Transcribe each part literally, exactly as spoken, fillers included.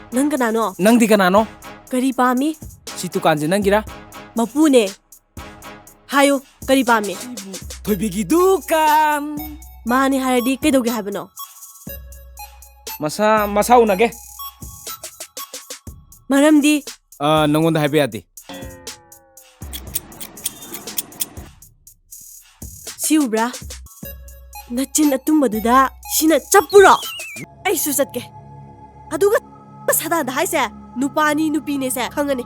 ꯅꯪ ꯀꯅꯥꯅꯣ? ꯅꯪꯗꯤ ꯀꯅꯥꯅꯣ? ꯀꯔꯤ ꯄꯥꯝꯃꯤ? ꯁꯤ ꯗꯨꯀꯥꯟꯁꯦ ꯅꯪꯒꯤꯔꯥ? ꯃꯄꯨꯅꯦ꯫ ꯍꯥꯏꯌꯨ, ꯀꯔꯤ ꯄꯥꯝꯃꯤ? ꯊꯣꯏꯕꯤꯒꯤ ꯗꯨꯀꯥꯟ꯫ ꯃꯥꯅꯤ ꯍꯥꯏꯔꯗꯤ ꯀꯩꯗꯧꯒꯦ ꯍꯥꯏꯕꯅꯣ? ꯃꯁꯥ, ꯃꯁꯥ ꯎꯅꯒꯦ꯫ ꯃꯔꯝꯗꯤ? ꯑ, ꯅꯪꯉꯣꯟꯗ ꯍꯥꯏꯕ ꯌꯥꯗꯦ꯫ ꯁꯤ ꯎꯕ꯭ꯔꯥ? ꯅꯆꯤꯟ ꯑꯇꯨꯝꯕꯗꯨꯗ ꯁꯤꯅ ꯆꯞꯄꯨꯔꯣ? ꯑꯩꯁꯨ ꯆꯠꯀꯦ꯫ ꯑꯗꯨꯒ ꯁꯗꯥꯟꯗ ꯍꯥꯏꯁꯦ ꯅꯨꯄꯥꯅꯤ ꯅꯨꯄꯤꯅꯦꯁꯦ ꯈꯪꯉꯅꯤ꯫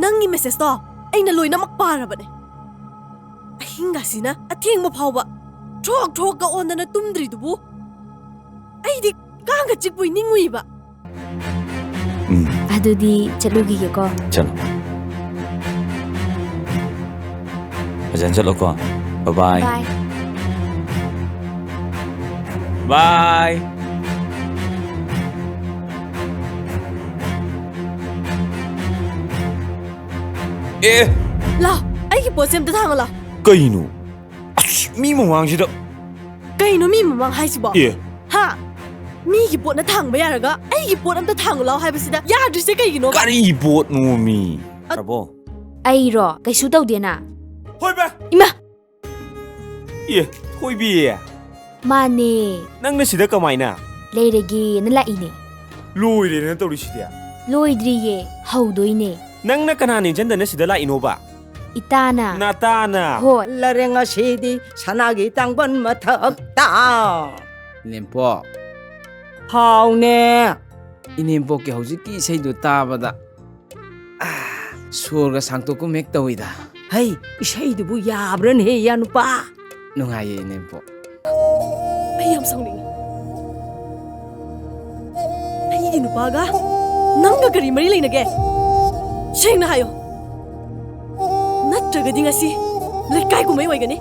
ꯅꯪꯒꯤ ꯃꯦꯁꯦꯖꯇꯣ ꯑꯩꯅ ꯂꯣꯏꯅꯃꯛ ꯄꯥꯔꯕꯅꯦ꯫ ꯑꯍꯤꯡꯒꯁꯤꯅ ꯑꯊꯦꯡꯕ ꯐꯥꯎꯕ ꯊ꯭ꯔꯣꯛ ꯊ꯭ꯔꯣꯛꯀ ꯑꯣꯟꯗꯅ ꯇꯨꯝꯗ꯭ꯔꯤꯗꯨꯕꯨ ꯑꯩꯗꯤ ꯀꯥꯡꯒ ꯆꯤꯛꯄꯣꯏ ꯅꯤꯡꯉꯨꯏꯕ꯫ ꯎꯝ꯫ ꯑꯗꯨꯗꯤ ꯆꯠꯂꯨꯈꯤꯒꯦꯀꯣ꯫ ꯆꯠꯂꯣ꯫ ꯐꯖꯅ ꯆꯠꯂꯣꯀꯣ꯫ ꯕꯥꯏ ꯕꯥꯏ꯫ ꯕꯥꯏ꯫ ꯕꯥꯏ꯫ ꯑꯦ꯫ ꯂꯥꯎ, ꯑꯩꯒꯤ ꯄꯣꯠꯁꯦ ꯑꯝꯇ ꯊꯥꯡꯉꯣ ꯂꯥꯎ꯫ ꯀꯩꯅꯣ? ꯑꯁ, ꯃꯤ ꯃꯃꯥꯡꯁꯤꯗ꯫ ꯀꯩꯅꯣ ꯃꯤ ꯃꯃꯥꯡ ꯍꯥꯏꯁꯤꯕꯣ? ꯑꯦ꯫ ꯍꯥ? ꯃꯤꯒꯤ ꯄꯣꯠꯅ ꯊꯥꯡꯕ ꯌꯥꯔꯒ ꯑꯩꯒꯤ ꯄꯣꯠ ꯑꯝꯇ ꯊꯥꯡꯉꯨ ꯂꯥꯎ ꯍꯥꯏꯕꯁꯤꯗ ꯌꯥꯗ꯭ꯔꯤꯁꯦ ꯀꯩꯒꯤꯅꯣ? ꯀꯔꯤ ꯄꯣꯠꯅꯣ ꯃꯤ? ꯑ-, ꯔꯕꯣ? ꯑꯩꯔꯣ? ꯀꯩꯁꯨ ꯇꯧꯗꯦꯅ꯫ ꯍꯣꯏ ꯕꯦ꯫ ꯏꯃꯥ! ꯑꯦ, ꯊꯣꯏꯕꯤ꯫ ꯃꯥꯅꯦ꯫ ꯅꯪꯅ ꯁꯤꯗ ꯀꯃꯥꯏꯅ? ꯂꯩꯔꯒꯦꯅ ꯂꯥꯛꯏꯅꯦ꯫ ꯂꯣꯏꯔꯦꯅ ꯇꯧꯔꯤꯁꯤꯗꯤ꯫ ꯂꯣꯏꯗ꯭ꯔꯤꯌꯦ, ꯍꯧꯗꯣꯏꯅꯦ꯫ ꯅꯪꯅ ꯀꯅꯥ ꯅꯤꯡꯁꯤꯟꯗꯅ ꯁꯤꯗ ꯂꯥꯛꯏꯅꯣꯕ? ꯏꯇꯥꯅ꯫ ꯅꯇꯥꯅ? ꯍꯣꯏ꯫ ꯂꯩꯔꯦ ꯉꯁꯤꯗꯤ ꯁꯅꯥꯒꯤ ꯇꯥꯡꯕꯟ ꯃꯊꯛꯇ꯫ ꯏꯅꯦꯝꯄꯣꯛ꯫ ꯍꯥꯎꯅꯦ꯫ ꯏꯅꯦꯝꯄꯣꯛꯀꯤ ꯍꯧꯖꯤꯛꯀꯤ ꯏꯁꯩꯗꯨ ꯇꯥꯕꯗ, ꯑꯥ, ꯁꯣꯔꯒ ꯁꯥꯡꯇꯣꯛꯀꯨꯝ ꯍꯦꯛ ꯇꯧꯏꯗ꯫ ꯍꯩ, ꯏꯁꯩꯗꯨꯕꯨ ꯌꯥꯕ꯭ꯔꯥꯅꯦꯍꯦ, ꯏꯌꯥ ꯅꯨꯄꯥ? ꯅꯨꯡꯉꯥꯏꯌꯦ, ꯏꯅꯦꯝꯄꯣꯛ꯫ ꯑꯩ ꯌꯥꯝ ꯁꯥꯎꯅꯤꯡꯉꯤ꯫ ꯑꯩꯒꯤ ꯅꯨꯄꯥꯒ ꯅꯪꯒ ꯀꯔꯤ ꯃꯔꯤ ꯂꯩꯅꯒꯦ? ꯁꯦꯡꯅ ꯍꯥꯏꯌꯣ꯫ ꯅꯠꯇ꯭ꯔꯒꯗꯤ ꯉꯁꯤ ꯂꯩꯀꯥꯏ ꯀꯨꯝꯍꯩ ꯑꯣꯏꯒꯅꯤ꯫